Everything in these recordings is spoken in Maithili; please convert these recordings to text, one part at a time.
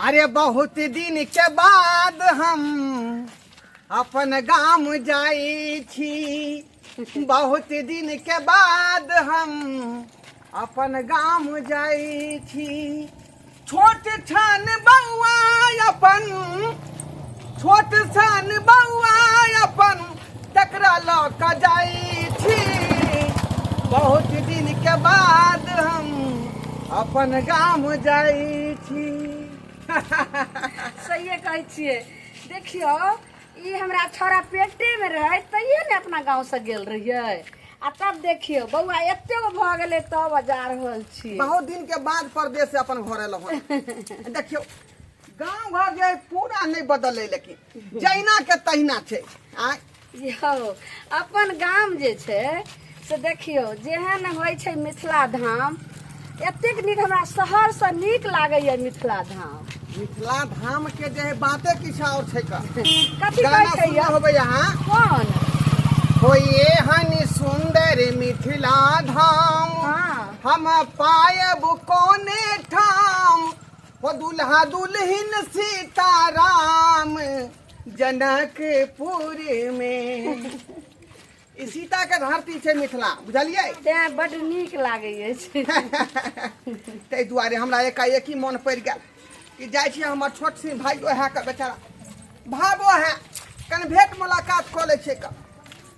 अरे बहुत दिन के बाद हम अपन गाम जाई छी, बहुत दिन के बाद हम अपन गाम जाई छी। छोट छन बौआ अपन, छोट छन बौआ अपन, तकरा लऽ कऽ जाई छी। बहुत दिन के बाद हम अपन गाम जाई छी। सहिए कहै छियै। देखियौ, ई हमरा छौड़ा पेटे में रहै तैये ने अपना गाँव से गेल रहियै, आ तब देखियौ बौआ एते गो भऽ गेलै तब जा रहल छी। बहुत दिन के बाद परदेश से अपन घर एलहुँ हन। देखियौ गाँव घर जे पूरा नहीं बदललै, लेकिन जहिना के तहिना छै। आँय यौ, अपन गाम जे छै से देखियौ जेहन होइ छै मिथिला धाम, एतेक नीक हमरा शहरसँ नीक लागैया मिथिला धाम। मिथिला धाम के जे है बाते किछु और छै। का कथी गाना कहै छै सुनने यौ? होबै अहाँ? कोन होइए हनि सुंदर मिथिला धाम, हाँ। हम पायब कोने ठाम, हो दुल्हा दुल्हिन सीताराम जनकपुर में। ई सीता के धरती छै मिथिला, बुझलियै? तें बड नीक लागै अछि। ताहि दुआरे हमरा एकाएकी मन पड़ि गेल कि जाइ छी हमर छोट सिंह भाइयो है के बेचारा भाबो है, कनि भेंट मुलाकात कऽ लै छियै। कऽ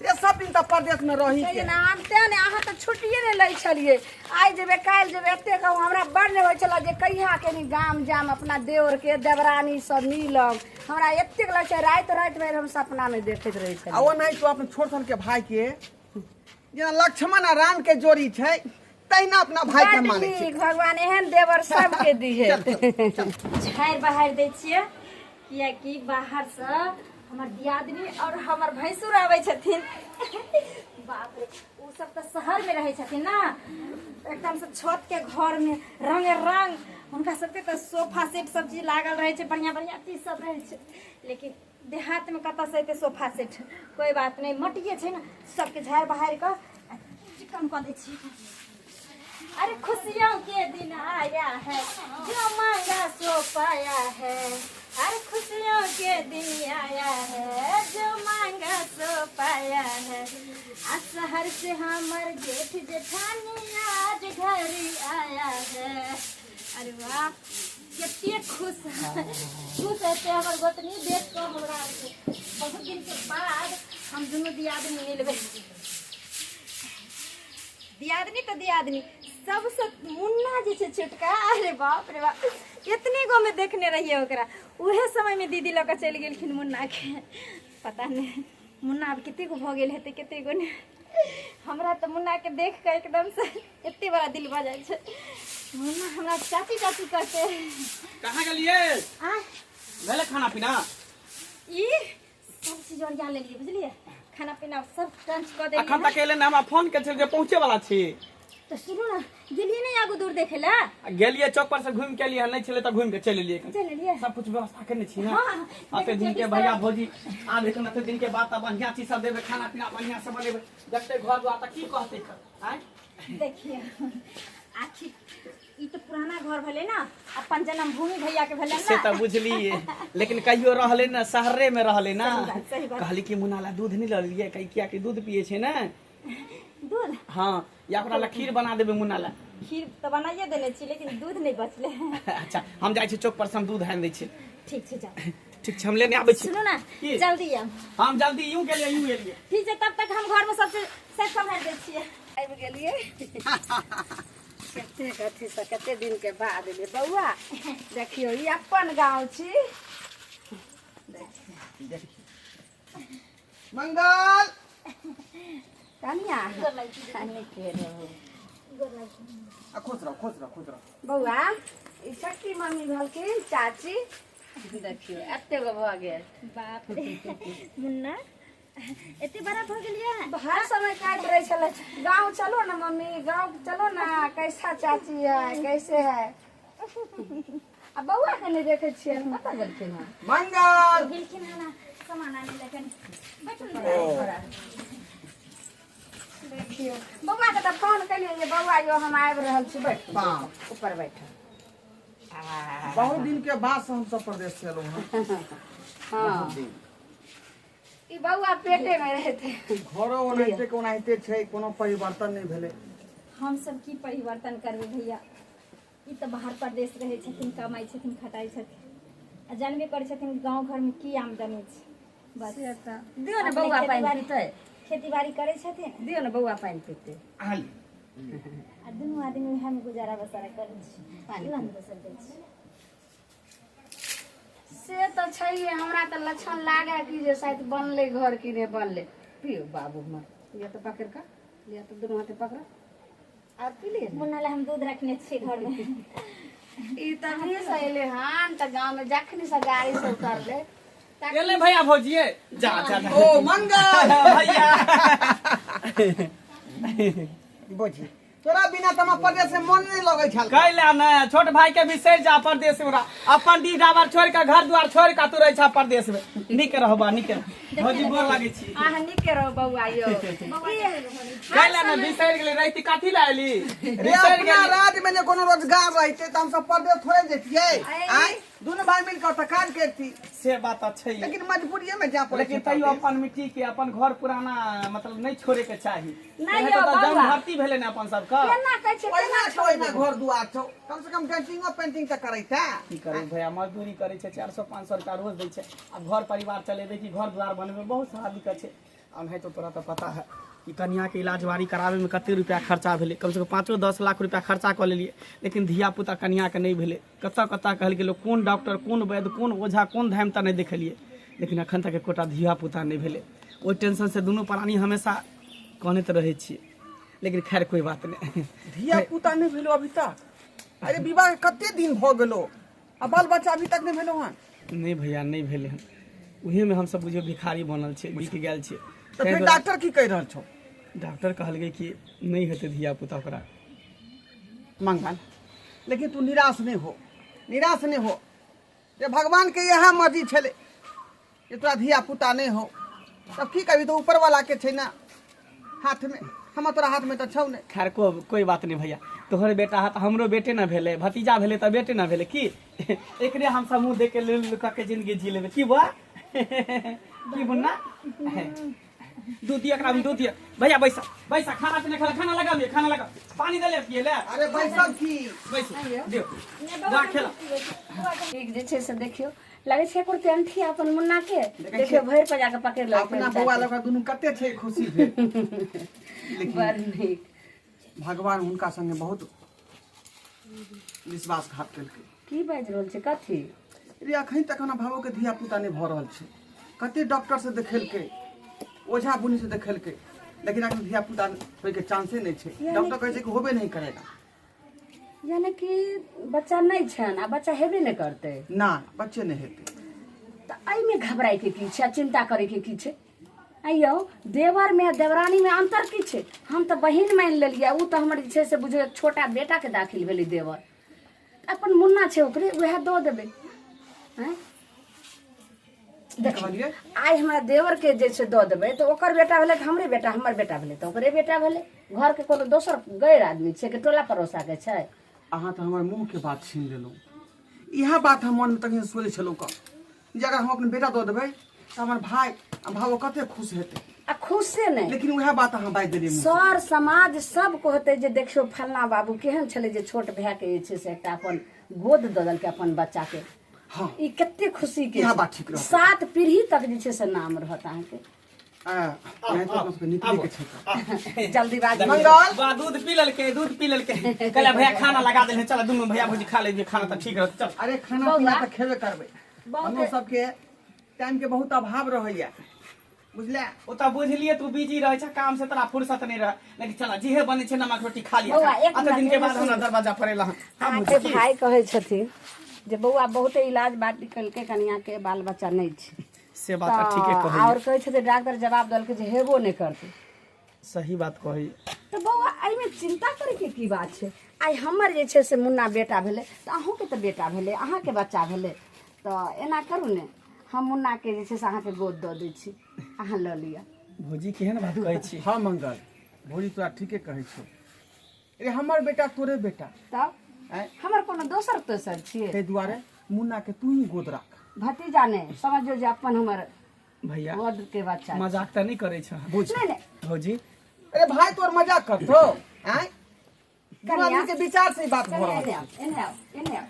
ये सब दिन तऽ परदेश में रही के। ना, हम तें ने अहाँ तऽ छुट्टिए नहि लै छलियै, आइ जेबै काल्हि जेबै एते कहू। हमरा बड़ नहि होइ छलै जे कहिया कनि गाम जाम अपना देवर के देवरानी सब मिलब। हमरा एतेक लगै छै राति राति भरि हम सपना मे देखैत रहै आ छलियै। ओ नहि तो अपन छोट सन के भाई के जेना लक्ष्मण आ राम के जोड़ी छै तहिना अपना भाई के बड्ड मानै छै। नीक, भगवान एहन देवर सबके दिहे। चल, चल, चल। झाड़ि बहारि दै छियै, कियाकि बाहरसँ हमर दियादनी और हमर भैंसुर आबै छथिन। बाप रे, ओ सब तऽ शहरमे रहै छथिन ने, एकदम से छत के घर में रंग रंग, हुनका सबके तऽ सोफा सेट सब चीज लागल रहै छै, बढ़िया बढ़िया चीज सब रहै छै। लेकिन देहातमे कतऽसँ एतै सोफा सेट? कोइ बात नहि, मटिए छै ने, सबके झाड़ि बहारि कऽ चिकन कऽ दै छियै। अरे खुशियों के दिन आया है, जो मांगा सो पाया है। अरे खुशियों के दिन आया है, जो मांगा सो पाया है। आ शहर से हमर जेठ जेठानी आज घर आया है। अरे वाह, कते खुश खुश हेतै हमर गोतनी देख कऽ हमरा आरके। बहुत दिन के बाद हम दुनू दियादनी मिलबै। दियादनी तऽ दियादनी, सबसँ मुन्ना जे छै छोटका, अरे बाप रे बाप, एतने गो में देखने रहियै ओकरा। उहे समय में दीदी लऽ कऽ चलि गेलखिन मुन्ना के। पता नहि मुन्ना आब कते गो भऽ गेल हेतै, कते गो नहि। हमरा तऽ मुन्ना के देख कऽ एकदम से एते बड़ा दिल भऽ जाइ छै। मुन्ना हमरा चाची चाची कहते। कहाँ गेलियै? आ भेलै खाना पीना? ई सब चीज ओरिया लेलियै, बुझलियै? खाना पीना सब टंच कऽ देलियै। अखन तक एलै ने, हमरा फोन के छल जे पहुँचे वाला छी। तऽ सुनू ने, गेलियै नहि आगू दूर देखै लए? आ गेलियै, चौक पर से घुमि के एलियै, नहि छलै तऽ घुमि के चलि एलियै। चलि एलियै? सब कुछ व्यवस्था केने छी ने? हाँ। अते दिन के भैया भौजी आब एखन अते दिन के बाद तऽ बढ़िया चीज सब देबै, खाना पीना बढ़िया से बनेबै। देखते घर द्वार तऽ की कहते आँय? देखिए, आखिर ई तऽ पुराना घर भेलै ने, अपन जन्मभूमि भैया के भेलै से ने। तऽ बुझलियै, लेकिन कहियो रहलै ने, शहरे में रहलै ने। सही बात, सही बात। कहली कि मुन्ना ला दूध नहि लऽ लेलियै? कही कियाकि दूध पियै छै ने। दूध? हाँ, या ओकरा ला खीर बना देबै मुन्ना ला। खीर तऽ बनाइए देने छी, लेकिन दूध नहि बचलै। अच्छा, हम जाइ छी चौक पर से, हम दूध आनि दै छी। ठीक छै, जाउ। ठीक छै, हम लेने आबै छी। सुनू ने। की? जल्दी आउ। हम जल्दी यूं गेलियै, यूं एलियै। ठीक छै, तब तक हम घर में सब चीज सब सम्हारि दै छियै। आबि गेलियै कतेक अथीसँ, कते दिनके बाद एलियै। बौआ देखियौ, ई अपन गाँव छी। मंगल कनिया के रहू। आ खुश रहो, खुश रहो, खुश रहो। बौआ, ई छोटकी मम्मी भेलखिन, चाची। देखियौ, एते गो भऽ गेल। बाप रे, मुन्ना एते बड़ा भऽ गेलियै। हर समय कहैत रहै छलै, गाँव चलो ना मम्मी, गाँव चलो ना, कैसा चाची है, कैसे है। आ बौआ के नहि देखै छियै, कतऽ गेलखिन हँ? मंगल गेलखिन हँ ना सामान आनै लए। कनि बैठू ने। देखियौ, बौआ के तऽ फोन केलियै जे बौआ यौ, हम आबि रहल छी, बैठ। बाप। ऊपर बैठ। बहुत दिन के बाद से हम सब प्रदेश से एलहुँ हँ। हाँ, ई बौआ पेटे में रहते। घरो ओनाहिते के ओनाहिते छै, कोनो परिवर्तन नहि भेलै। हम सब की परिवर्तन करबै भैया, ई तऽ बाहर परदेश रहै छथिन, कमाइ छथिन, खटाइ छथिन, आ जानबे करै छथिन गाँव घरमे की आमदनी छै। बस से तऽ दियौ ने बौआ पानि पीतै। खेती बाड़ी करै छथिन। दियौ ने बौआ पानि पीतै। आली आ दुनू आदमी उएहमे गुजारा बसारा करै छी। पानि लन दोसर दै छी। से तऽ छैहे, हमरा तऽ लक्षण लागे कि जे शायद बनलै घर कि नहि बनलै। पियौ बाबू हमर, लिअ तऽ पकड़ि कऽ लिअ तऽ, दुनू हाथे पकड़ आर पी लिअ ने। मुन्ना लए हम दूध रखने छियै घरमे। ई तखनी से एलै हन तऽ गाँवमे जखनी से गाड़ी से उतरलै तखनी। एले भैया भौजिए, जा जा जा। ओ मंगल भैया। बुझी, तोरा बिना तऽ हमरा परदेश में मन नहीं लगै छल। कैला ने छोट भाई के बिसरि जा, परदेश में रह। अपन डी डाबर छोड़ के, घर द्वार छोड़ के तू रहै छा परदेश में। नीक रहबा, नीक रह। भौजी, गोर लागै छी। अहाँ नीके रहू बौआ यौ। कैला ने बिसरि गेलै रहिती, कथी लए एली? रे बिसरि अपना गेली। राज्य में जे कोनो रोजगार रहते तऽ हमसब परदेश थोड़े जैतियै। आय दुनू भाई मिल कऽ काज करती। से बात तऽ छै, लेकिन मजबूरिये में जा पड़ै लेकिन छै तैयो परदेश। अपन मिट्टी के, अपन घर पुराना मतलब नहि छोड़े के चाही। नहि नहि यौ तऽ जन्म बौआ। धरती भेलै ने अपन सबके। केना कहै छै, ओहिना केना छौ, ओहिना घर दुआर छौ, कम से कम पेंटिंगो पेंटिंग तऽ करैत है। की करू भैया, मजदूरी करै छै, 400-500 रुपया रोज दै छै। आब घर परिवार चलेबै कि घर द्वार बनबै, बहुत सारा दिक्कत छै। आ नहीं तो तोरा तऽ पता है कि कनियाके इलाज बारी कराबैमे कते रुपया खर्चा भेलै। कमसँ कम 5-10 लाख रुपया खर्चा कऽ लेलियै, लेकिन धिया पुता कनियाके नहि भेलै। कतऽ कतऽ कहलकै लोक, कोन डॉक्टर, कोन वैद्य, कोन ओझा, कोन धाम तऽ नहि देखेलियै, लेकिन एखन तक एकोटा धिया पुता नहि भेलै। ओहि टेंशनसँ दुनू प्राणी हमेशा कनैत रहै छियै। लेकिन खैर, कोइ बात नहि। धिया पुता नहि भेलो अभी तक? अरे, विवाह के कते दिन भऽ गेलो आ बाल बच्चा अभी तक नहि भेलो हन? नहि भैया, नहि भेलै हन। उहेमे हमसब बुझियौ भिखारी बनल छियै, बिक गेल छियै। तऽ फेर डॉक्टर की कहि रहल छौ? डॉक्टर कहलकै कि नहि हेतै धिया पुता ओकरा। मंगल, लेकिन तू निराश नहि हो, निराश नहि हो। जे भगवान के इएह मर्जी छलै जे तोरा धिया पुता नहि हो, तब की कभी तऽ ऊपर वाला के छै ने हाथमे, हमर तोरा हाथमे तऽ छौ नहि। खैर, कोई बात नहीं भैया। तोहर बेटा है तऽ हमरो बेटे न भेलै, भतीजा भेलै तऽ बेटे न भेलै। की एकरे हम सब मुँह देख के लुल कऽ के जिंदगी जी लेबै। की बुआ, की मुन्ना, दूध दिया एकरा में, दूध दिया। भैया, बैसा बैसा, खाना पीना खा, खाना लगा लिया, खाना लगा, पानी दे ले पिए ले। अरे बैसब की? बैसू, दियो जा खेला। ठीक जे छै से देखियौ, लगै छै एको रुपया अंठी अपन मुन्ना के देखियौ, भरि पर जाके पकड़ि लेलकै। अपना बौआ लऽ कऽ दुनू कते छै खुशी भेल, लेकिन बड़ नीक। भगवान हुनका संगे बहुत विश्वासघात केलकै। की बाजि रहल छै, कथी? रे, अखन तक हमरा भावो के धिया पुता नहि भऽ रहल छै। कते डॉक्टर से देखेलकै, ओझा बुनी से देखेलकै, लेकिन अखन धिया पुता होइके चांसे नहि छै। डॉक्टर कहै छै कि होबे नहीं करेगा। यानी कि बच्चा नहि छनि आ बच्चा हेबे नहि करतै? ना, बच्चे नहि हेतै। तऽ एहिमे घबराइके की छै आ चिन्ता करैके की छै? आइयौ, देवरमे आ देवरानीमे अन्तर की छै? हम तऽ बहिन मानि लेलियै, ओ तऽ हमर जे छै से बुझियौ एक छोटा बेटाके दाखिल भेलै। देवर अपन मुन्ना छै, ओकरे उएह दऽ देबै। आँय देखियौ, कहलियै? आइ हमरा देवरके जे छै दऽ देबै तऽ ओकर बेटा भेलै तऽ हमरे बेटा, हमर बेटा भेलै तऽ ओकरे बेटा भेलै। घरके कोनो दोसर गैर आदमी छै कि टोला पड़ोसाके छै? अहाँ तऽ हमर मुँहके बात छीन लेलहुँ। इएह बात हम मनमे तखन सोचै छलहुँ कऽ जे अगर हम अपन बेटा दऽ देबै तऽ हमर भाय आ भावो कते खुश हेतै। आ खुशे नहि, लेकिन उएह बात अहाँ बाजि देलियै मुँह से। सर समाज सब कहतै जे देखियौ फलना बाबू केहन छलै जे छोट भायके जे छै से एकटा अपन गोद दऽ देलकै अपन बच्चाके। ई कते खुशी के इएह छै। बात ठीक रहतै। सात पीढ़ी तक जे छै से नाम रहत अहाँके। आ, नहि तऽ अपना सबके निकले के छै तऽ। जल्दीबाजी। मंगल। बा, दूध पी लेलकै, दूध पी लेलकै। कहले भैया खाना लगा देले, चल दुनू भैया भौजी खा लेलियै खाना तऽ ठीक रहत, चल। अरे, खाना पीना तऽ खेबे करबै। हमरो सबके टाइम के बहुत अभाव रहैया, बुझले? ओ तऽ बुझलियै, तू बिजी रहै छ काम से, तोरा फुर्सत नहि रह। लेकिन चल, जेहे बनै छै नमक रोटी खा लिअ। बौआ, एक अते दिन के मिनट, बाद हमरा दरवाजा पर एला हन। हाँ, अहाँके भौजी, की? भाय कहै छथिन जे बौआ बहुते इलाज बात केलकै कनियाके, बाल बच्चा नहि छै। से बात तऽ ठीके कहै। आओर कहै छथिन डॉक्टर जवाब देलकै जे हेबो नहि करतै। सही बात कहै। तऽ बौआ, एहिमे चिन्ता करैके की बात छै? आइ हमर जे छै से मुन्ना बेटा भेलै तऽ अहूँके तऽ बेटा भेलै, अहाँके बच्चा भेलै। तऽ एना करू ने, हम मुन्नाके जे छै से अहाँके गोद दऽ दै छी, अहाँ लऽ लिअ। भौजी, केहन बात कहै छी? हाँ मंगल, भौजी तोरा ठीके कहै छौ। रे, हमर बेटा तोरे बेटा। तब आँय? हमर कोनो दोसर तेसर छियै? ताहि दुआरे मुन्ना के तू ही गोद राख। भतीजा नहि समझियौ जे अपन हमर भैया गोद के बच्चा। मजाक तऽ नहि करै छह? बुझ। नहि नहि। भौजी। अरे भाई, तोर मजाक करतो? आँय, दू कनिया। आदमी के विचार से ही बात भऽ रहल एने छै। आउ, एने आउ, एने आउ।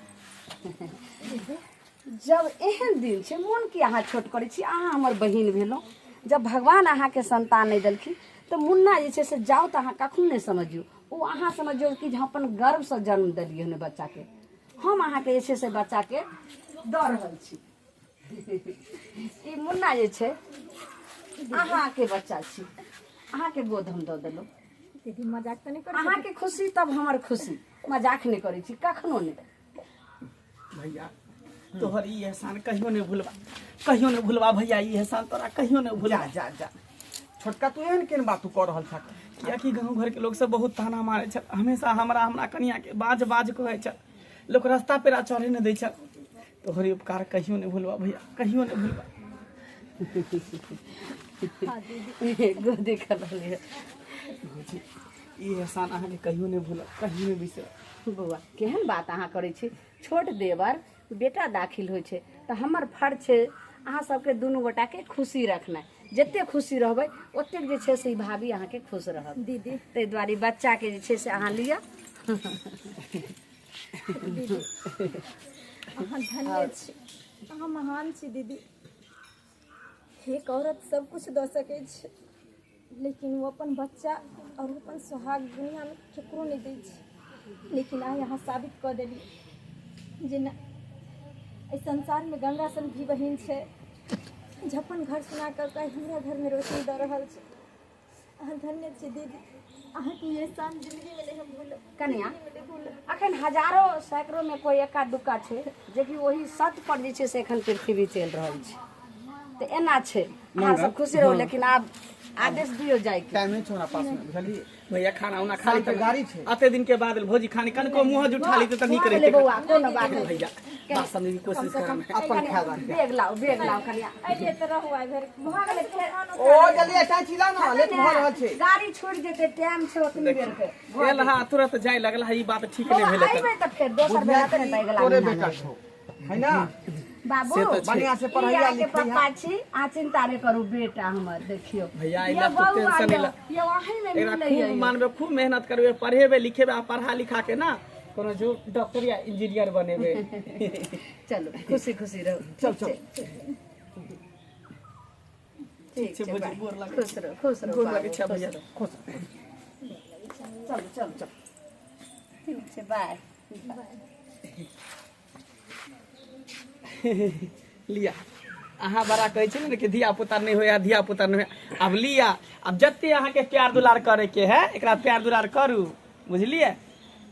जब एहन दिन छै, मोन की अहाँ छोट करै छी? अहाँ हमर बहिन भेलहुँ। जब भगवान अहाँके संतान नहि देलखिन तऽ मुन्ना जे छै से जाउ तऽ अहाँ कखनो नहि समझियौ, ओ अहाँ समझियौ कि जे हम अपन गर्वसँ जन्म देलियै हन बच्चाके। हम अहाँके जे छै से बच्चाके दऽ रहल छी। ई मुन्ना जे छै अहाँके बच्चा छी, अहाँके गोद हम दऽ देलहुँ। दीदी, मजाक तऽ नहि करै? अहाँके खुशी तब हमर खुशी। मजाक नहि करै छी, कखनो नहि। भैया, तोहर ई एहसान कहियो नहि भूलबा, कहियो नहि भूलबा। भैया, ई एहसान तोरा कहियो नहि भूलबा। जा जा जा, छोटका, तू एहन केहन बात तू कऽ रहल छह? कियाकि गाँव घरके लोक सब बहुत ताना मारै छल हमेशा हमरा, हमरा कनियाके बाज बाज कहै छल लोक, रास्ता पेरा चढ़े नहि दै छल। तोहर ई उपकार कहियो नहि भूलबा भैया, कहियो नहि भूलबा। गोदी खेललियै। भौजी, ई एहसान अहाँके कहियो नहि भूलब, कहियो नहि बिसरब। बौआ, केहन बात अहाँ करै छी? छोट देवर बेटा दाखिल होइ छै तऽ हमर फर्ज छै अहाँ सबके दुनू गोटाके खुशी रखनाइ। जते खुशी रहबै ओतेक जे छै से ई भाभी अहाँके खुश रहत। दीदी, ताहि दुआरे ई बच्चाके जे छै से अहाँ लिअ। दीदी, अहाँ धन्य छी, अहाँ महान छी दीदी। एक औरत सब कुछ दऽ सकै छै, लेकिन ओ अपन बच्चा आओर अपन सोहाग दुनियामे केकरो नहि दै छै। लेकिन आइ अहाँ साबित कऽ देलियै जे नहि, एहि संसारमे गंगा सन भी बहिन छै जे अपन घर सुना कऽ आइ हमरा घरमे रोशनी दऽ रहल छै। अहाँ धन्य छी दीदी, अहाँके ई एहसान जिन्दगीमे नहि हम भूलब। कनिया, जिन्दगीमे नहि भूलब। अखन हजारो सैकड़ो में कोई एक्का दुक्का छै जेकि ओही सत्य पर जे छै से एखन पृथ्वी चलि रहल छै। तऽ एना छै, अहाँ सब खुशी रहू, लेकिन आब आदेश दियौ जाइके। टाइम नहि छौ हमरा पास में, बुझलियै? भैया, खाना उना खा शाम के ली? गाड़ी छै। अते दिन के बाद भौजी खानी कनको मुँह जुठा ली तऽ नीक भऽ गेलै रहितै। बौआ, कोनो बात नहि। भैया, बात समझे के कोशिश कर। अपन ख्याल राख। बैग लाउ, बैग लाउ कनिया। अइलियै तऽ रहू आइ भरि। भऽ गेलै फेर। ओ जल्दी टाइम चिला ना, लेट भऽ रहल छै। गाड़ी छूटि जेतै, टाइम छै ओतनी बेर के। एल हा तुरंत जाय लगल हा, ई बात ठीक नहि बौआ, भेलै। अयबै तऽ फेर दोसर बेर हेतै ने तऽ अगिला तोरे महीना बेटा मे। छौ है ना? बाबू, से तऽ छै। बढ़िया से ई पढ़ैया अहाँके लिखैया। पप्पा छी, अहाँ चिंता नहि करू। बेटा हमर देखियौ। भैया, यौ एला तू बौआ, टेंशन यौ, एला। यौ अहीं मे एकरा मिलैया। खूब मानबै, खूब मेहनत करबै, पढ़ेबै लिखेबै आ पढ़ा लिखा के ना कोनो जो डॉक्टर या इंजीनियर बनेबै। चलू, खुशी खुशी रहू। चल चल। ठीक छै छै, भौजी, बाय। गोर लागै। खुश रहू, खुश रहू गोर बाबू, लागै छै खुश भैया। रहू। खुश। चलू चलू चलू, ठीक छै, बाय। लिया, अहाँ बड़ा कहै छै ने कि धिया पुता नहि होया, धिया पुता नहि होया। आब लिया, आब जते अहाँके प्यार दुलार करे के है एकरा प्यार दुलार करू, बुझलियै?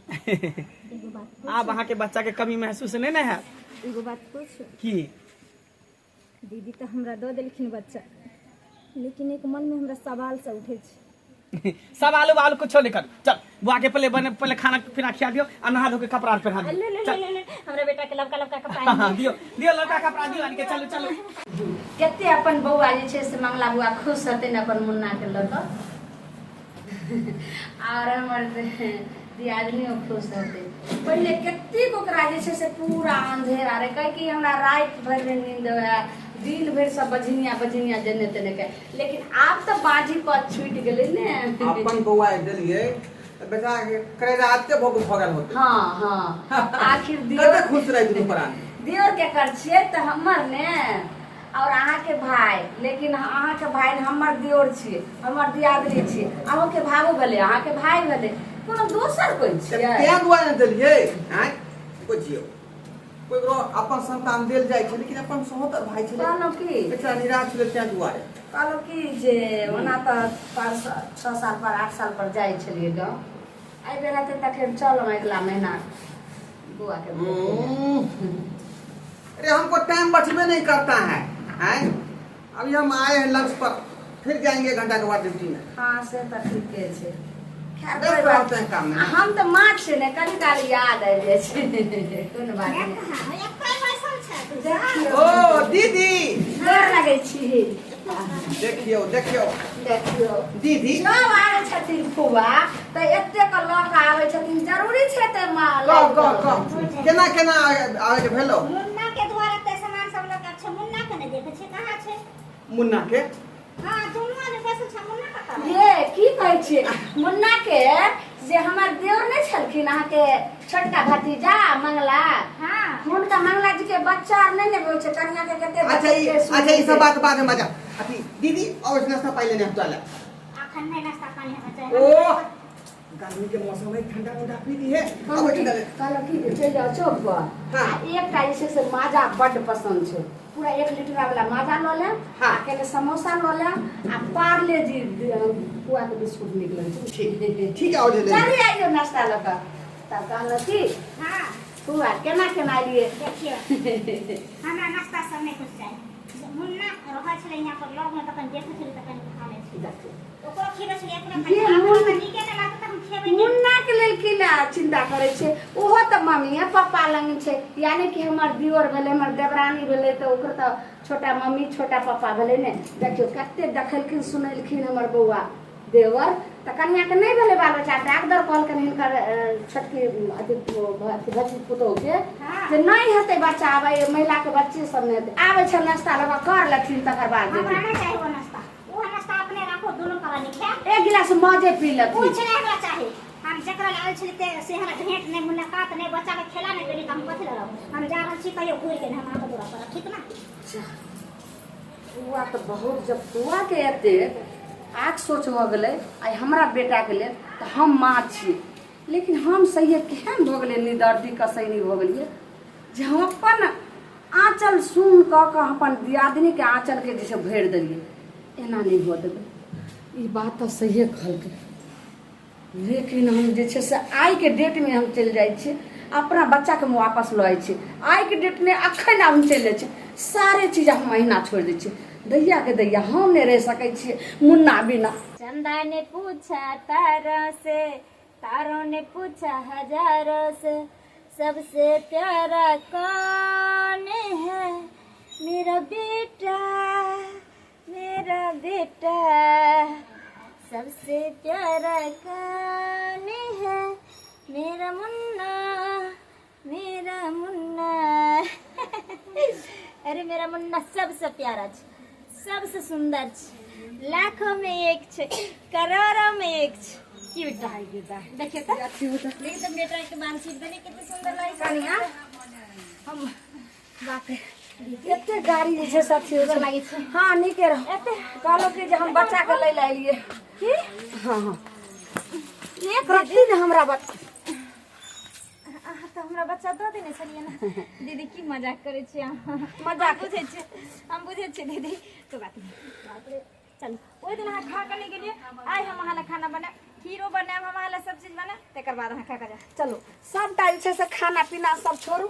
एगो बात। आब अहाँके बच्चा के कमी महसूस नहि ने हैत। एगो बात पूछू? की? दीदी तऽ हमरा दऽ देलखिन बच्चा, लेकिन एक मनमे हमरा सवाल सब उठै छै। सवाल उवाल कुछो नहीं कर। चल, बुआ के पहले बने, पहले खाना पीना खिया दियो आ नहा धो के कपड़ा आर पहना ले दियो। ले। चल। ले ले, हमरा बेटा के लबका लबका कपड़ा। हाँ हाँ, दियो दियो, लड़का कपड़ा दियो आन के। चलो चलो। कते अपन बौआ जे छै से मंगला बौआ खुश हेतै ने अपन मुन्ना के लऽ कऽ, आओर हमर दियादनियो खुश हेतै। पहिले कतेक ओकरा जे छै से पूरा अंधेरा रहै, कहै कि हमरा राति भरि नहि नींद होए, दिन भरि सब बझनिया बझनिया जेने तेने के। लेकिन आब तऽ बाजी पद छूटि गेलै ने। अपन बौआ देलियै तऽ बेचारा के करेजा एते भऽ भऽ गेल होतै। हँ हँ, आखिर कते दियोर खुश रहै दुनू प्राणी। दियोर के कर छियै तऽ हमर ने और अहाँके भाय, लेकिन अहाँके भाय ने हमर दियोर छियै, हमर दियादनी छियै। अहूँके भावो भेलै, अहाँके भाय भेलै, कोनो दोसर कोइ छियै? तें दुआरे ने देलियै। आँय, बुझियौ, ककरो अपन संतान देल जाइ छै, लेकिन अपन सहोदर भाय छलै। कहलहुँ की, बेचारा निराश छलै तें दुआरे। कहलहुँ की जे ओना तऽ 5 6 साल पर 8 साल पर जाइ छलियै गाँव, एहि बेर हेतै तखन चलब अगिला महीना बौआके देखै लए। अरे, हमको टाइम बचबे नहीं करता है। हैं, अभी हम आए हैं लंच पर, फिर जाएंगे एक घंटा के बाद ड्यूटी में। हँ, से तऽ ठीके छै। खैर, व्यस्त कोइ बात रहते हैं काम में। आ हम तऽ माँ छियै ने, कनी काल याद आबि जाइ छै, कोनो बात नहि। देखियौ। ओ दीदी। गोर लगै छी। देखियो देखियो। देखियौ दीदी जब आबै छथिन फुआ तऽ एतेक लऽ कऽ आबै छथिन जरूरी छै तऽ माँ कह कह कह केना केना आबै के भेलो मुन्ना के द्वारा ते सामान सब लऽ के छै मुन्ना के नहि देखै छै कहाँ छै मुन्ना के हाँ दुनू आदमी बैसल छै मुन्ना कतऽ ये की कहै छियै मुन्ना के जे हमर देवर नहि छलखिन अहाँके छोटका भतीजा मंगला हाँ हुनका मंगला जी के बच्चा आर नहि ने होइ छै कनिया के कते अच्छा ई बच्चे अच्छा ई सब बात बाद में मजा अथी दीदी और नाश्ता पानी लेने हम चल अखन नहि नाश्ता पानी हमरा चाही ओ गर्मी के मौसम है ठंडा ठंडा पी दी है अब ठंडा ले कहलहुँ की जे चलि जाउ चौक पर हाँ। आ एकटा जे छै से माजा बड्ड पसन्द छै पूरा 1 लीटर वाला माजा लऽ लेब हाँ। आ कने समोसा लऽ लेब आ पार्ले जी पुआ के बिस्कुट नीक लगै छै। ठीक ठीक है और ले ले चलि आइयो नाश्ता लऽ कऽ। तब कहलहुँ की हाँ फुआ केना केना एलियै? देखियौ हमरा नाश्ता सब नहि कुछ चाही। मुन्ना रहै छलै यहाँ पर लगमे तखन देखै छलै तखन खा लै छलै। देखियौ ओकरो खिबै छलै अपनो ये खाइ मुन्ना- नीके नहि लागत तऽ हम खेबै नहि। मुन्ना के लेल की ला चिंता करै छै? ओहो तऽ मम्मीए पप्पा लग छै, यानी कि हमर दियोर भेलै, हमर देवरानी भेलै, तऽ ओकर तऽ छोटा मम्मी छोटा पप्पा भेलै ने। देखियौ कते देखलखिन सुनेलखिन हमर बौआ देवर तऽ कनियाके नहि भेलै बाल बच्चा। डाक्टर कहलखिन हिनकर छोटकी अथी अथी भतीज पुतोहके हाँ। जे नहि हेतै बच्चा, आब एहि महिलाके बच्चे सब नहि हेतै। आबै छै नाश्ता लऽ कऽ कर लेथिन तकर बाद हमरा जेथिन। नहि चाही ओ नाश्ता, ओ नाश्ता अपने राखो, दुनू प्राणी खायब। एक गिलास मजे पी लेथिन। कुछ नहि हमरा चाही। हम जकरा लए आयल छली ते से हमरा भेंट नहि, मुलाकात नहि, बच्चाके खेला नहि देली, तऽ हम कथी लए रहब? हम जा रहल छी, कहियो घुरि के नहि हम अहाँके दुआरा पर, ठीक ने? फुआ तऽ बहुत जब फुआके एते आग सोच भऽ गेलै आइ हमरा बेटाके लेल, तऽ हम माँ छी लेकिन हम सहिए केहन भऽ गेलियै, निदर्दी कसैनी भऽ गेलियै जे हम अपन आँचल सुन कऽ कऽ अपन दियादनीके आँचलके जे छै भरि देलियै। एना नहि हुअ देबै। ई बात तऽ सहिए कहलकै, लेकिन हम जे छै से आइके डेटमे हम चलि जाइ छी, अपना बच्चाके हम वापस लऽ जाइ छी। आइके डेटमे अखन आब हम चलि जाइ छी, सारे चीज हम अहिना छोड़ि दै छी। दैयाके दैया हम नहि रहि सकै छियै मुन्ना बिना। चंदा ने पूछा तारों से, तारों ने पूछा हजारों से, सबसे प्यारा कौन है? मेरा बेटा, मेरा बेटा, सबसे प्यारा कौन है? मेरा मुन्ना, मेरा मुन्ना। अरे मेरा मुन्ना सबसे प्यारा छै, सबसे सुंदर छै, लाखों में एक छै, करोड़ों में एक छै। की बेटा देखियो तऽ, देखियो तऽ बेटा के बाल सीट देने कते सुंदर लागै छै। कनिया हम बाप रे एते गाड़ी जे छै सब चीज लागै छै। हाँ नीके रह। एते कहलहुँ कि जे हम बच्चाके लै लए एलियै। की हाँ हाँ एक रत्ती ने हमरा बच्चा अहाँ तऽ हमरा बच्चा दऽ देने छलियै ने दीदी। की मजाक करै छियै अहाँ? मजाक? बुझै छियै, हम बुझै छियै दीदी, कोइ बात नहि। बाप रे, चलू। ओहि दिन अहाँ खा कऽ नहि गेलियै, आइ हम अहाँ लए खाना बनायब, खीरो बनायब, हम अहाँ लए सब चीज बनायब, तकर बाद अहाँ खा कऽ जायब। चलू, सबटा जे छै से खाना पीना सब छोड़ू।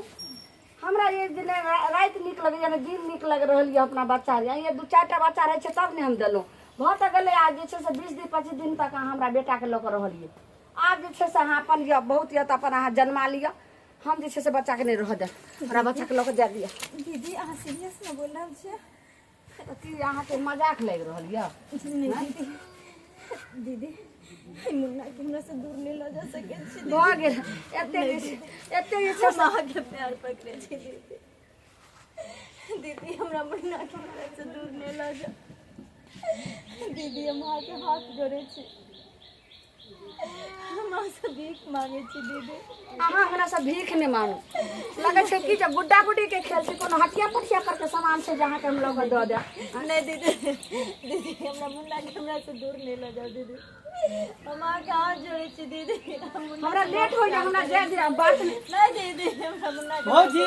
हमरा ये जे नहि राति नीक लगैए ने दिन नीक लागि रहल यऽ अपना बच्चा ये। ये दू चारिटा बच्चा रहै छै तब ने हम देलहुँ। भऽ तऽ गेलै आब जे छै से 20 दिन 25 दिन तक अहाँ हमरा बेटाके लऽ कऽ रहलियै। आब जे छै से अहाँ अपन यऽ बहुत यऽ तऽ अपन अहाँ जन्मा लिअ, हम जे छै से बच्चाके नहि रहऽ देब, हमरा बच्चाके लऽ कऽ जाय दिअ। दीदी, अहाँ सीरियस मे बोल रहल छियै? तऽ की अहाँके मजाक लागि रहल यऽ? नहि दीदी, दीदी, ई मुन्ना के हमरा से दूर नहि लऽ जा सकै छी। भऽ गेल एते जे छै एते जे छै हम अहाँके पैर पकड़े छी दीदी, दीदी, हमरा मुन्ना के हमरा से दूर नहि लऽ जाउ दीदी। हम अहाँके हाथ जोड़े छी, हम अहाँसँ भीख मांगे छी दीदी। अहाँ हमरा से भीख नहि मांगू। लगै छै कि जे गुड्डा गुड्डी के खेल छै, कोनो हटिया पटिया पर के सामान छै जे अहाँके हम लऽ कऽ दऽ देब? नहि दीदी, दीदी, हमरा मुन्ना के हमरा से दूर नहि लऽ जाउ दीदी। हम अहाँके हाथ जोड़े छी दीदी, हम मुन्ना हमरा लेट हो जाए, हमरा जाय दिअ बात नहि। नहि दीदी, हमरा मुन्ना के भौजी,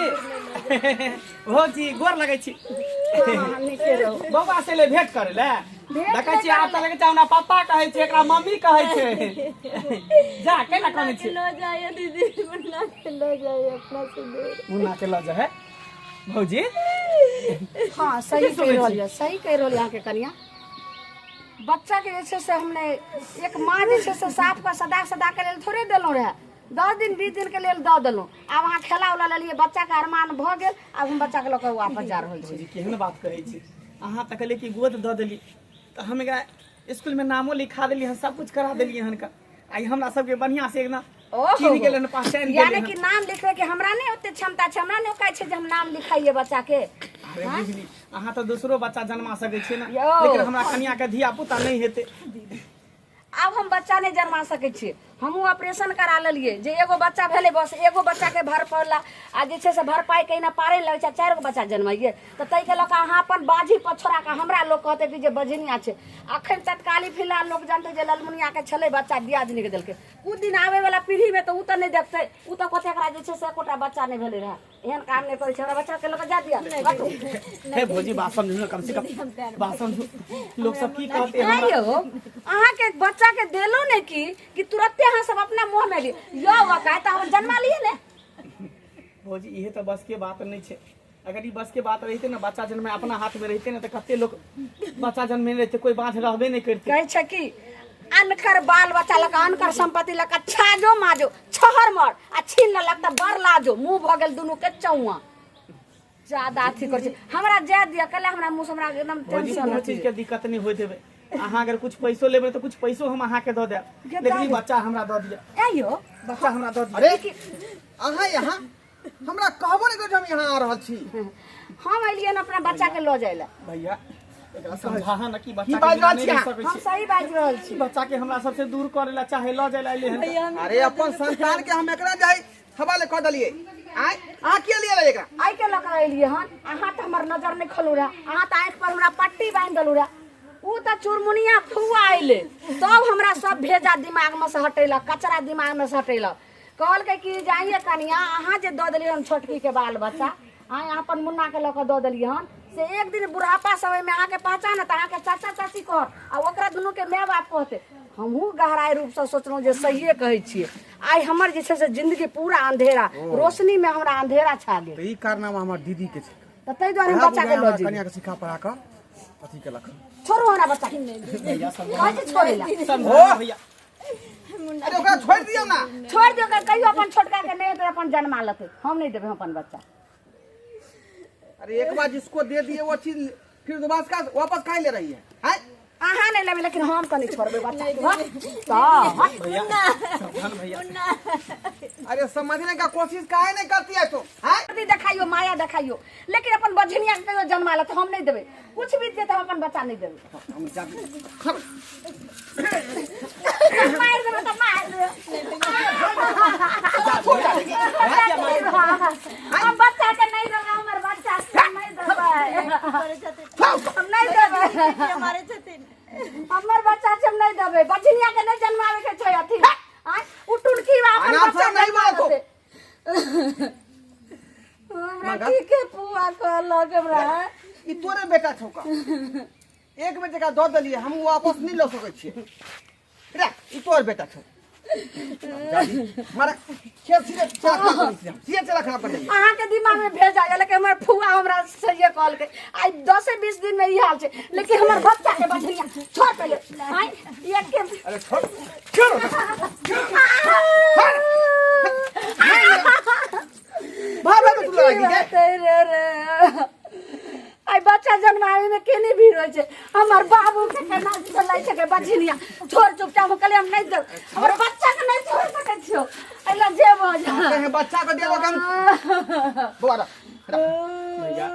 भौजी, गोर लगै छी। हाँ, नीके रहू। बौआ से ले भेंट करे ले भेंट देखै नहि छियै आब तऽ लगै छै हमरा पापा कहै छै, एकरा मम्मी कहै छै। जा केना कहने के छी? लऽ जाइए दीदी, मुन्ना के लऽ जाइए अपना से दूर। मुन्ना के लऽ जा है भौजी। हाँ सही कहि रहल यऽ, सही कहि रहल यऽ अहाँके कनिया। बच्चाके जे छै से हमने एक माँ जे छै से साफ कऽ सदा सदाके लेल थोड़े देलहुँ रहए, 10 दिन 20 दिनके लेल दऽ देलहुँ। आब अहाँ खेला उला लेलियै, बच्चाके अरमान भऽ गेल, आब हम बच्चाके लऽ कऽ वापस जा रहल छी। भौजी, केहन बात कहै छी अहाँ? तऽ कहलियै कि गोद दऽ देली तऽ हम एकरा स्कूल में नामो लिखा देलियै हन, सब कुछ करा देलियै हन का। आइ हमरा सबके बढ़िया से एकदम ओहो। चिन्ह गेल हन, पहचान गेल यानी हन। कि नाम लिखबै के हमरा नहि ओते क्षमता छै, हमरा नहि औकात छै जे हम नाम लिखाइए बच्चा के। अरे बुझली, अहाँ तऽ दोसरो बच्चा जन्मा सकै छियै ने, यौ। लेकिन हमरा कनिया के धिया पुता नहि हेतै। आब हम बच्चा नहि जन्मा सकै छियै। हमहूँ ऑपरेशन करा लेलियै जे एगो बच्चा भेलै, बस एगो बच्चाके भर पड़ला आ जे छै से भरपाइ कहिना पारे लगै छै। 4 गो बच्चा जन्मैयै तऽ ताहिके लऽ कऽ अहाँ अपन बाझी पर छोड़ा कऽ हमरा लोक कहतै कि जे बझनिया छै। अखन तत्काली फिलहाल लोक जानतै जे ललमुनियाके छलै बच्चा, दियादनीके देलकै। कुछ दिन आबैवला पीढ़ीमे तऽ ओ तऽ नहि देखतै, ओ तऽ कहतै एकरा जे छै से एकोटा बच्चा नहि भेलै रहए, एहन काम नहि करै छै, हमरा बच्चाके लऽ कऽ जा दिअ। हटू। हे भौजी, बात समझू ने, कम से कम बात समझू, लोक सब की कहते हमरा। यौ, अहाँके बच्चा के देलो ने की कि तुरते अहाँ सब अपना मुँह में लियौ। यौ बका तऽ हम जन्मा लिए ने। भौजी, इहे तऽ बस के बात नहि छै। अगर ई बस के बात रहिते ने, बच्चा जन्मे अपना हाथ में रहिते ने, तऽ कते लोक बच्चा जन्मे रहिते, कोई बाँझ रहबे नहि करते। कहै छै कि अनकर बाल बच्चा लऽ कऽ, अनकर संपत्ति लऽ कऽ छाजो माजो छहर मर आ छीन लेलक तऽ बड़ लाजो, मुँह भऽ गेल दुनू के चौआ। ज्यादा अथी करै छै, हमरा जाय दिअ, कले हमरा मुँह से हमरा एकदम भौजी, टेंशन कोनो अथी। चीज के दिक्कत नहि होइत हेबै। अहाँ अगर कुछ पैसो लेबै तऽ कुछ पैसो हम अहाँके दऽ देब, लेकिन ई बच्चा हमरा दऽ दिअ। ए यौ, बच्चा हमरा दऽ दिअ। अरे अहाँ यहाँ हमरा कहबो नहि करै जे हम यहाँ आ रहल छी। हम एलियै ने अपना बच्चा के लऽ जाय लए। भैया, एकरा समझाहा न कि बच्चा की बाजि के बिना रहल नहि छी रहि अहाँ? सकै हम छी। सही बाजि रहल छी। बच्चा के हमरा सबसे दूर करे ला चाहे लऽ जाय ला अइले हन। अरे अपन संतान के हम एकरा जाय हवाले कऽ देलियै। आँय, अहाँ किया लिए ला एकरा? आइ के लऽ कऽ एलियै हन। अहाँ तऽ हमर नजर नहि खोलू रहे, अहाँ तऽ आँखि पर हमरा पट्टी बान्हि देलू रहे। उ तऽ चुरमुनिया फुआ अयलै तब हमरा सब भेजा दिमागमे से हटेलक, कचरा दिमागमे से हटेलक। कहलकै कि जाइए कनिया, अहाँ जे दऽ देलियै हन छोटकीके बाल बच्चा, अहाँ अपन मुन्नाके लऽ कऽ दऽ देलियै हन, से एक दिन बुढ़ापा समयमे अहाँके पहचानत, अहाँके चाचा चाची कहत आ ओकरा दुनूके माय बाप कहतै। हमहूँ गहराइ रूपसँ सोचलहुँ जे सहिए कहै छियै। आइ हमर जे छै से जिंदगी पूरा अंधेरा, रोशनीमे हमरा अंधेरा छा गेल। तऽ ई कारनामा हमर दीदी के छै। तऽ ताहि दुआरे हम बच्चाके लऽ जेबै। कनिया के सिखा पढ़ा कऽ अथी केलक। छोड़ू हमरा बच्चा के, कहै छै छोड़ै लए। समझा भैया। अरे ओकरा छोड़ि दियौ ना। छोड़ि दियौ, कहियो अपन छोटका के नहि हेतै अपन जन्मा लेतै, हम नहि देबै अपन बच्चा। अरे एक बार जिसको दे दिए वो चीज फिर दोबारा का वापस काहे ले रही है? हैं? अहाँ नहि लेबै, लेकिन हम तऽ नहि छोड़बै बच्चा के। हट, तऽ हट। भैया समझान भैया। अरे समझने का कोशिश काहे नहीं करती है तुम? हैं? सर्दी देखाइयो, माया देखाइयो, लेकिन अपन बझनिया के कहियो जन्मा लेतै, हम नहि देबै। कुछ भी देतै, हम अपन बच्चा नहि देबै। हम जाके खबर मारि देबै तऽ मारि देबै। हम बच्चा के नहि देबै, हमर बच्चा के हम नहि देबै, हम नहि देबै। हमर बच्चा छै, हम नहि देबै। बझनिया के नहि जन्माबै के छै अथी। आँय, उ टुनकी बा अपन अनाप बच्चा शनाप नहीं जन्मा बोलो। लेतै। हमरा की के पुआ कहलक हमरा? ई तोरे बेटा छौ का? एक बेर जकरा दऽ देलियै हम वापस नहि लऽ सकै छियै रे। ई तोर बेटा छौ। मारा खेत सीधे चला खराब कर देलियै, सीधे चला खराब कर देलियै। अहाँके दिमाग में भेजा गेल, लेकिन हमर फुआ हमरा सहिए कहलकै। आइ 10-20 दिन में ई हाल छै, लेकिन हमर बच्चा के बझनिया छोड़ पहिले। आइ एक के अरे छोड़ छोड़। भाग भाग तू लड़ाई के हेतै रे रे। आइ बच्चा जन्माबै में केने भीड़ होइ छै। हमर बाबू के केना चलै छै के बझनिया छोड़ चुपचाप। हम कहलियै हम नहि देब, हमर बच्चा के नहि छोड़ सकै छियौ, एहि जे भऽ जा। कहे बच्चा को देबो हम बौआ रा। भैया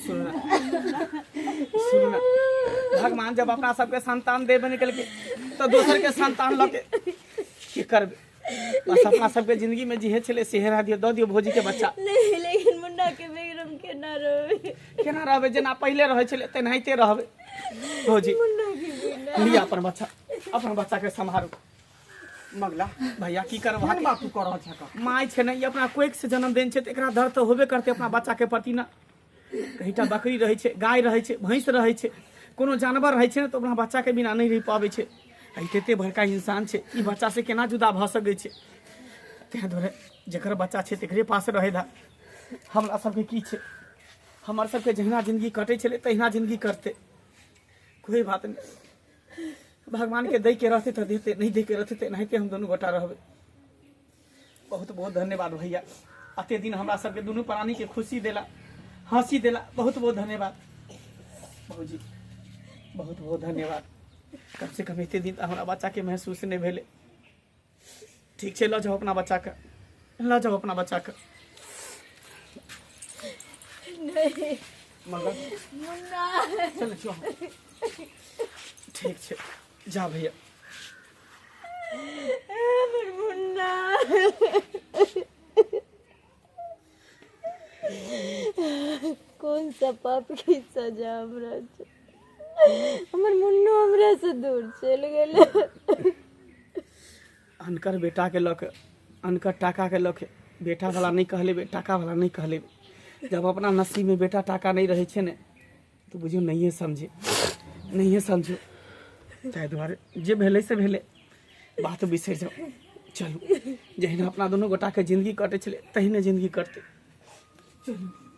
सुन ना, सुन ना, भगवान जब अपना सबके संतान देबे निकल के तऽ दोसर के संतान लऽ के की करबै? बस अपना सबके जिंदगी में जिहे छलै सेहे रह दियौ, दऽ दियौ भौजी के बच्चा। नहीं, लेकिन मुन्ना के बगैर हम केना रहबै? केना रहबै? जेना पहिले रहै छलै तेनाहिते रहबै। भौजी, लिअ अपन बच्चा, अपन बच्चा के सम्हारू। मगला भैया, की करब? केहन बात तू कऽ रहल छह का? माय छै ने, ई अपना कोखि से जन्म देने छै तऽ एकरा दर्द तऽ होबे करतै अपना बच्चा के प्रति ने। कहींटा बकरी रहै छै, गाय रहै छै, भैंस रहै छै, कोनो जानवर रहै छै ने, तऽ अपना बच्चा के बिना नहि रहि पाबै छै। आ ई कते बड़का इंसान छै, ई बच्चा से केना जुदा भऽ सकै छै? ताहि दुआरे जकर बच्चा छै तकरे पास रहै दा। हमरा सबके की छै? हमर सबके जहिना जिंदगी कटै छलै तहिना जिंदगी कटतै। कोई बात नहि, भगवान के दै के रहतै तऽ देतै, नहि दै के रहतै तऽ एनाहिते हम दुनू गोटा रहबै। बहुत बहुत धन्यवाद भैया, अते दिन हमरा सबके दुनू प्राणी के खुशी देला, हंसी देला, बहुत बहुत धन्यवाद। भौजी, बहुत बहुत धन्यवाद। कम से कम एते दिन तऽ हमरा बच्चाके महसूस नहि भेलै। ठीक छै, लऽ जाउ अपना बच्चाके, लऽ जाउ अपना बच्चाके। नहीं। मंगल। मुन्ना। चल चल, ठीक छै, जा भैया। हमर मुन्ना, कौन सा पाप के सजा हमरा छै? हमर मुन्नू हमरा से दूर चलि गेल। अनकर बेटाके लऽ के, अनकर टाकाके लऽ के बेटा वाला नहि कहलेबै, टाका वाला नहि कहलेबै। जब अपना नसीबमे बेटा टाका नहि रहै छै ने, तऽ बुझियौ नहिए समझे, नहिए समझू। ताहि दुआरे जे भेलै से भेलै, बात बिसरि जाउ। चलू, जहिना अपना दुनू गोटाके जिन्दगी कटै छलै तहिने जिन्दगी कटतै। चलू।